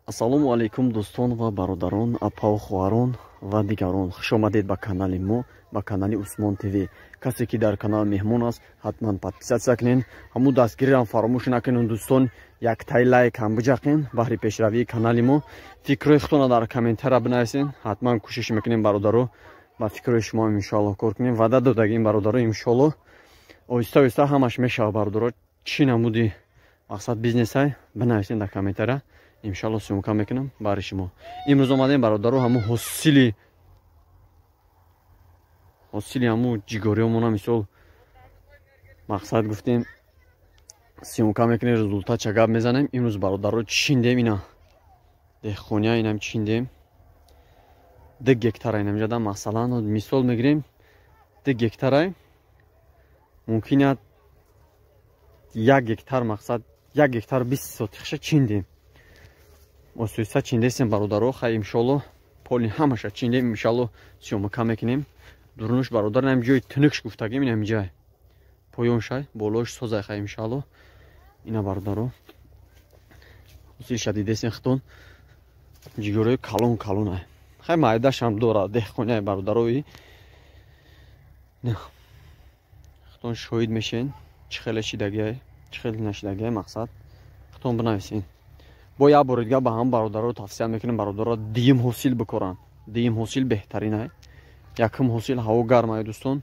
Ассалому алайкум дӯстон ва бародарон, апаву хоҳарон ва дигарон. Хуш омадед ба канали мо, ба канали Усмон ТВ. Касе ки дар канал меҳмон аст, ҳатман подписаться кунед. Ҳамун дастгириам фаромӯш накунед дӯстон, яктай лайк ҳам биҷақен баҳри пешравии канали мо. Фикрҳои худтонро дар комментария бинависед. Ҳатман кӯшиш мекунем бародаро ба фикрҳои шумо иншоаллоҳ кор кунем. Ваъда додагим бародаро, иншоаллоҳ оҳиста оҳиста ҳамаш мешавад бародаро. Чӣ намуди мақсад бизнесай бинависед дар комментария. Иншалло съёмка мекунам барои шумо. Имрӯз омадем бародаро ҳамун ҳосили ҳамун ҷигориёмона мисол мақсад гуфтем съёмка мекунем, результат ча гап мезанем. Имрӯз бародаро чиндем ина деҳқония инам чиндем 2 гектара инамҷада масалан мисол мегирем 2 гектарай мумкин 1 гектар мақсад 1 гектар 20 сотихша чиндем. Осуиста чиндесем бародаро, хай иншолло поли ҳамаша чиндем, иншолло съёмка мекунем. Дурунуш бародар инам ҷои тунукш гуфтагим, инам ҷай поёншай, болош созай, хай иншолло. Ина бародаро ҳосилша дидесен хитон ҷигорои калон калонай, хай майдашам дора деҳқоняй бародарои. Хитон шоҳид мешен чӣ хеле шидагиай, чӣ хеле нашидагиай, мақсад хитон бинависен. Бо як бори дига ба ҳам бародаро тавсия мекунем бародаро дуюм ҳосил бикоранд. Дуюм ҳосил беҳтаринай. Якум ҳосил ҳаво гармай дӯстон,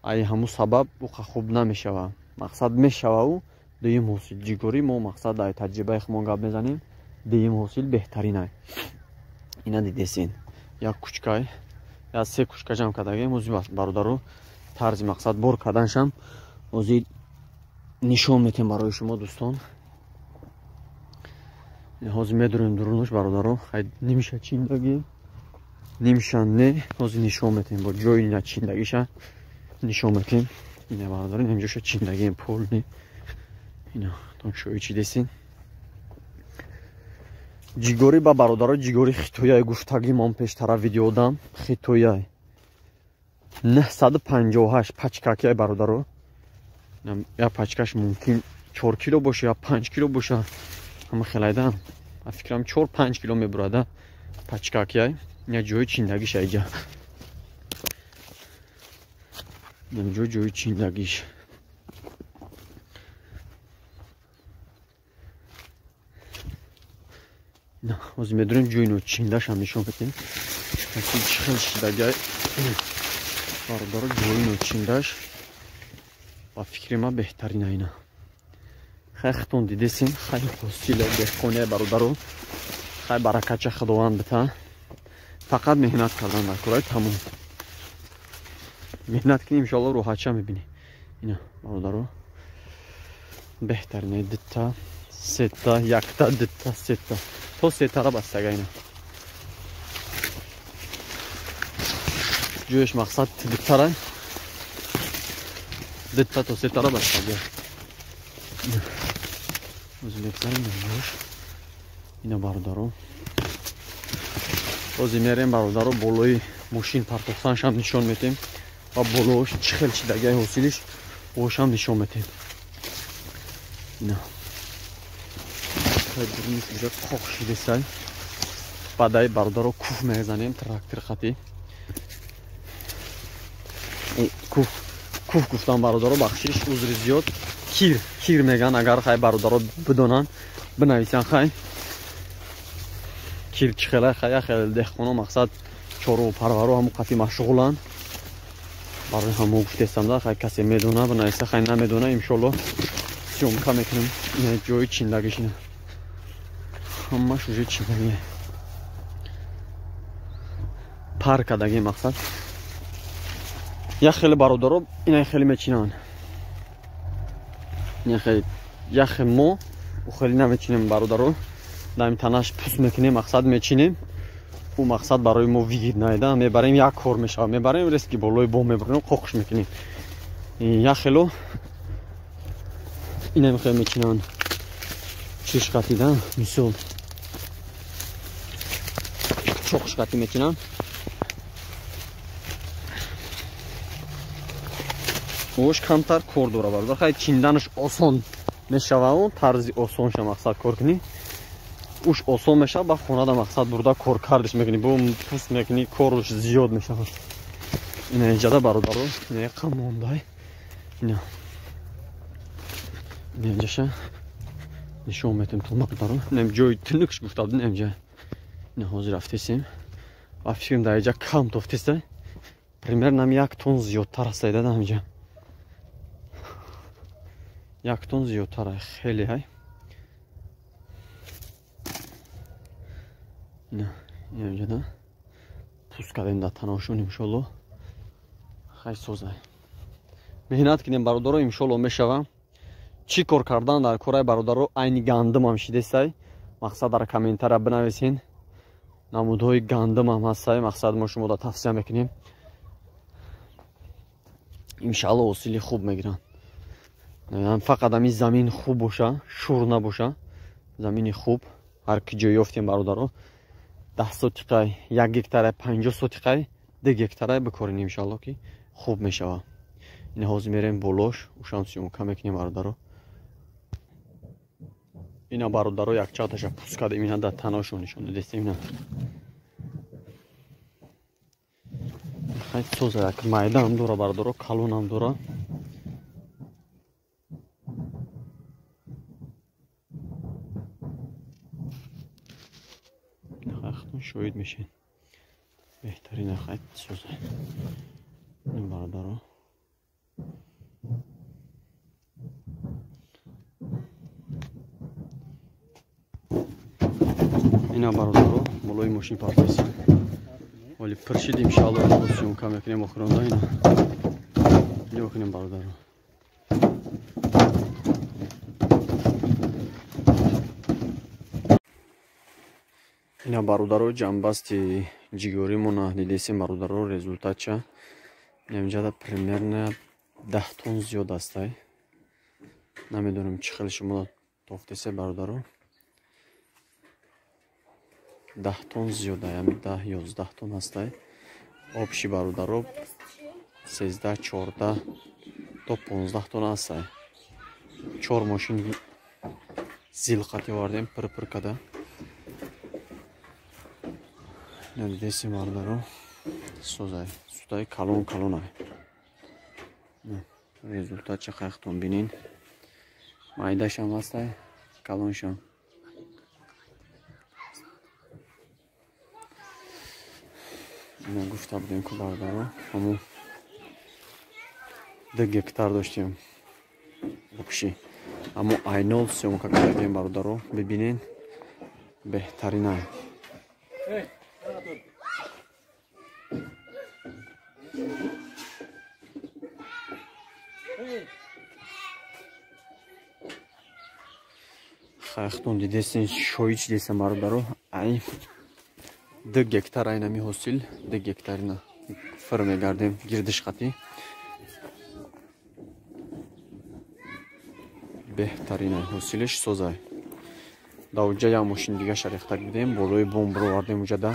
ай ҳамун сабаб уқа хуб намешава. Мақсад мешава дуюм ҳосил ҷигорӣ мо мақсад ай таҷрибаи худмон гап мезанем. Дуюм ҳосил беҳтаринай. Ина дидесен як кучкай, я се кучка ҷамъ кардагем. Ҳозир бародаро тарзи мақсад бор карданшам ҳозир нишон метем барои шумо дӯстон. Ҳозир медурем дурунуш бародаро, хай нимша чиндагӣ, нимша не, ҳозир нишон метем бо ҷои начиндагиша нишон метем. Ина бародаро инҷоша чиндагием полни. Ина тон шои чи десин. Ҷигорӣ ба бародаро ҷигори хитояй гуфтагӣ мон пештара видео дам хитояй 958 пачкакияй бародаро. Я пачкаш мумкин 4 кило боша я 5 кило боша. Ҳама хелайда фикрам 4-5 кило мебурада пачкакияй. Я ҷои чиндагиш айҷа. Инҷо ҷои чиндагиш. На, ҳозир медурем ҷои ночиндашам нишон медиҳем. Чӣ хел шидагиай бародаро ҷои ночиндаш ба фикри ман беҳтарин айна. Хай хитон дидесем, хай ҳосиле деҳқония бародаро, хай баракатча худованд бита. Фақат меҳнат кардан дар кораи тамом. Меҳнат кунӣ иншоалло роҳатча мебинӣ. Ина бародаро беҳтарин дитта, сета, якта, дитта, сета. То сетара бастага ина. Ҷояш мақсад диттара. Дитта то сетара бастага. Ҳозир мегзарем ҷош. Ина бародаро. Ҳозир мерем бародаро болои мошин партофтаншам нишон метем ва болош чӣ хел чидагиай ҳосилиш ошам нишон метем. Ина. Дуруниш уже қоқ шидесай. Баъдаи бародаро куф мезанем трактор хати. Куф куф гуфтам бародаро, бахшиш, узри зиёд. Кир, кир меган, агар хай бародаро бидонанд, бинависанд хай. Кир чӣ хелай хай, хеле деҳқоно мақсад чору парваро ҳамун қафи машғуланд. Барои ҳамон гуфтестам хай касе медона, бинависа, хай намедона, иншоалло съёмка мекунем. Ина ҷои чиндагиш ина. Ҳамаш уже чиндагӣ. Пар кардагӣ мақсад. Як хеле бародаро ина хеле мечинанд. Яхе мо хеле намечинем бародаро. Даим танаш пус мекунем, мақсад мечинем. Ӯ мақсад барои мо вигид найда. Мебарем як кор мешавад. Мебарем рески болои бом мебарем, қоқш мекунем. Як хело ина хеле мечинанд. Чиш қатида, мисол. Чоқш қати мечинанд. Ош камтар кор дора бародар. Хай чинданаш осон мешава, он тарзи осонша мақсад кор кунӣ. Уш осон мешавад, ба хонада мақсад бурда кор кардиш мекунӣ, бо пӯст мекунӣ, корш зиёд мешавад. Ина иҷада бародаро, ина яқа мондай. Ина. Ина иҷаша нишон метем то бародаро. Ина ҷои тунукш гуфта будем инҷа. Ина ҳозир рафтесем. Ва фикрам дар иҷа кам тофтеста. Примерно 1 тон зиёдтар аст ида дар инҷа. 1 тон зиёдтар, хеле ҳай. Ина инҷа пӯст кардем дар таношон иншолло. Хай созай. Меҳнат кунем бародаро, иншолло мешава. Чӣ кор кардан дар корай бародаро, айни гандумам шидестай. Мақсад дар комментария бинависен. Намудҳои гандумам ҳастай, мақсад мо шумо да тавсия мекунем. Иншалло ҳосили хуб мегиранд. Фақат ҳамин замин хуб боша, шур набоша. Замини хуб ҳар ки ҷой ёфтем бародаро. 10 сотиқай, 1 гектарай, 50 сотиқай, 2 гектарай бикорем иншалло ки хуб мешава. Ина ҳозир мерем болош, ушам съёмка мекунем бародаро. Ина бародаро якчаташа пӯст кардем, ина дар таношон нишон додестем ина. Хай соза як майдаам дора бародаро, калонам дора. Шоҳид мешен. Беҳтарин хай соза. Ин бародаро. Ина бародаро болои мошин партост. Вале пуршид иншаалло съёмка мекунем охиронда ина. Нигоҳ кунем бародаро. Ина бародаро ҷамбасти ҷигоримона дидесем бародаро результатча. Инҷада примерно 10 тон зиёд астай. Намедонам чӣ хел шумо тофтесе бародаро. 10 тон зиёд, ами 10-11 тон ҳастай. Обши бародаро 13, 14 то 15 тон ҳастай. 4 мошин зил қати овардем пир-пир када. Дидесем бародаро созай, сутай калон калонай. Результатча қайқтон бинин. Майдашам ҳастай, калоншам. Ина гуфта будем ку бародаро, ҳамун 2 гектар доштем обши. Аммо айнол съёмка кардем бародаро, бибинен беҳтаринай. Хайхтон дидесен шоҳид шидесен бародаро, ай 2 гектар айнами ҳосил, 2 гектарина фир мегардем гирдиш қатӣ. Беҳтарин ҳосилиш созай. Дар уҷа як мошин дига шарихтак будем, болои бом бировардем уҷада.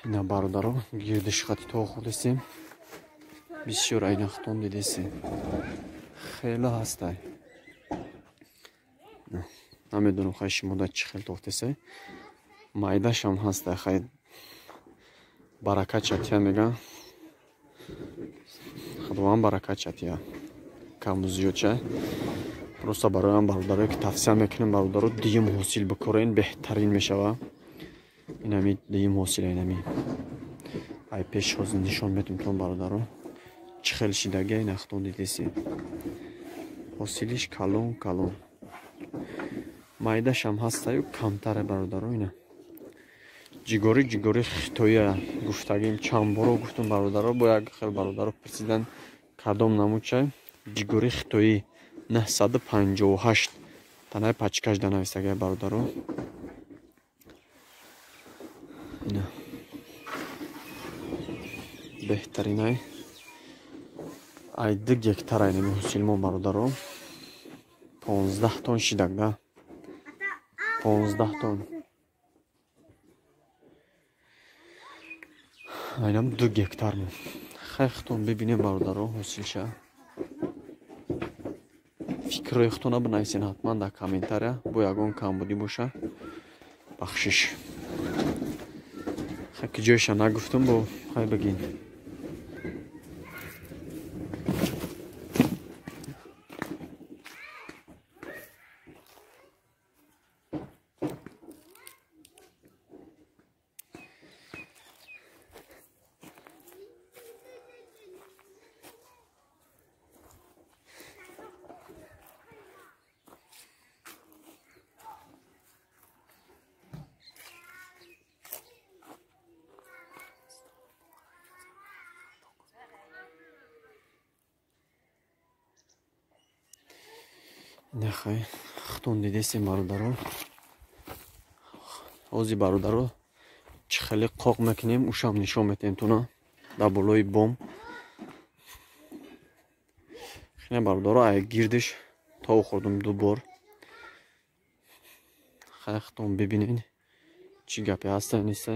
Ина бародаро гирдиш қати то хӯрдесем. Бисёр айнахтон дидесем. Хеле ҳастай. Намедонам хай шумо да чӣ хел тофтесай. Майдашам ҳастай, хай баракат чатия меган. Худованд баракат чатия. Каму зиёд чай. Просто бароям бародарое ки тавсия мекунем бародаро дуюм ҳосил бикорен беҳтарин мешава. Инами дуюм ҳосил инами. Ай пеш ҳозир нишон метум тон бародаро. Чӣ хел шидагия инахтон дидеси. Ҳосилиш калон калон. Майдашам ҳастаю камтаре бародаро ина. Ҷигори ҷигори хитоия гуфтагим чанд боро гуфтум бародаро, бо як хел бародаро пурсидан кадом намуд чай. Ҷигори хитоӣ 958 танаи пачкаш данависагия бародаро. Ина беҳтаринай. Ай 2 гектар айнами ҳосилмо бародаро. 15 тон шидак да. 15 тон. Айнам 2 гектар. Хай худтон бибинем бародаро ҳосилша. Фикрҳои худтона бинависен ҳатман дар комментария, бо ягон камбудӣ боша бахшиш. Хай ки ҷойша нагуфтум, бо хай бигин. Нехай худтон дидесем бародаро. Ҳозир бародаро чӣ хеле қоқ мекунем, ушам нишон метем туна дар болои бом. Хеле бародаро ай гирдиш тов хӯрдум ду бор. Хай худтон бибинед чӣ гапе ҳаста неста.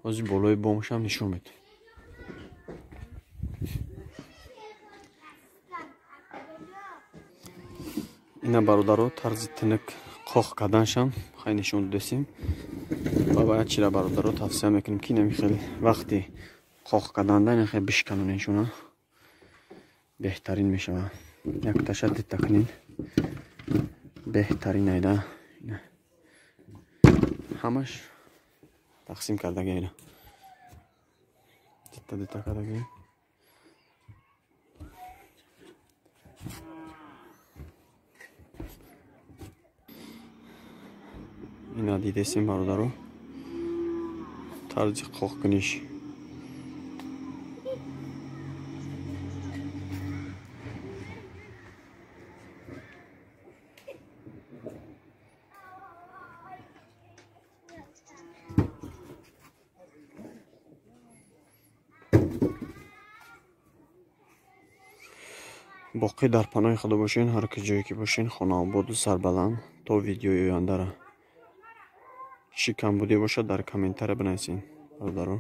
Ҳозир болои бомшам нишон метем. Ина бародаро тарзи тинак қоқ карданшам хай нишон додесем. Ва бояд чира бародаро тавсия мекунем ки инами хеле вақти қоқ карданда ина хеле бишканонешона беҳтарин мешавад. Як таша дитта кунин беҳтарин айда. Ҳамаш тақсим кардаги айда. Дитта дитта кардаги. Ина дидесем бародаро тарзи қоқкуниш. Боқӣ дар паноҳи Худо бошен, ҳар ки ҷое ки бошен, хонаободу сарбаланд. То видеои ояндара. Чӣ камбудӣ бошад дар комментария бинависен бародаро.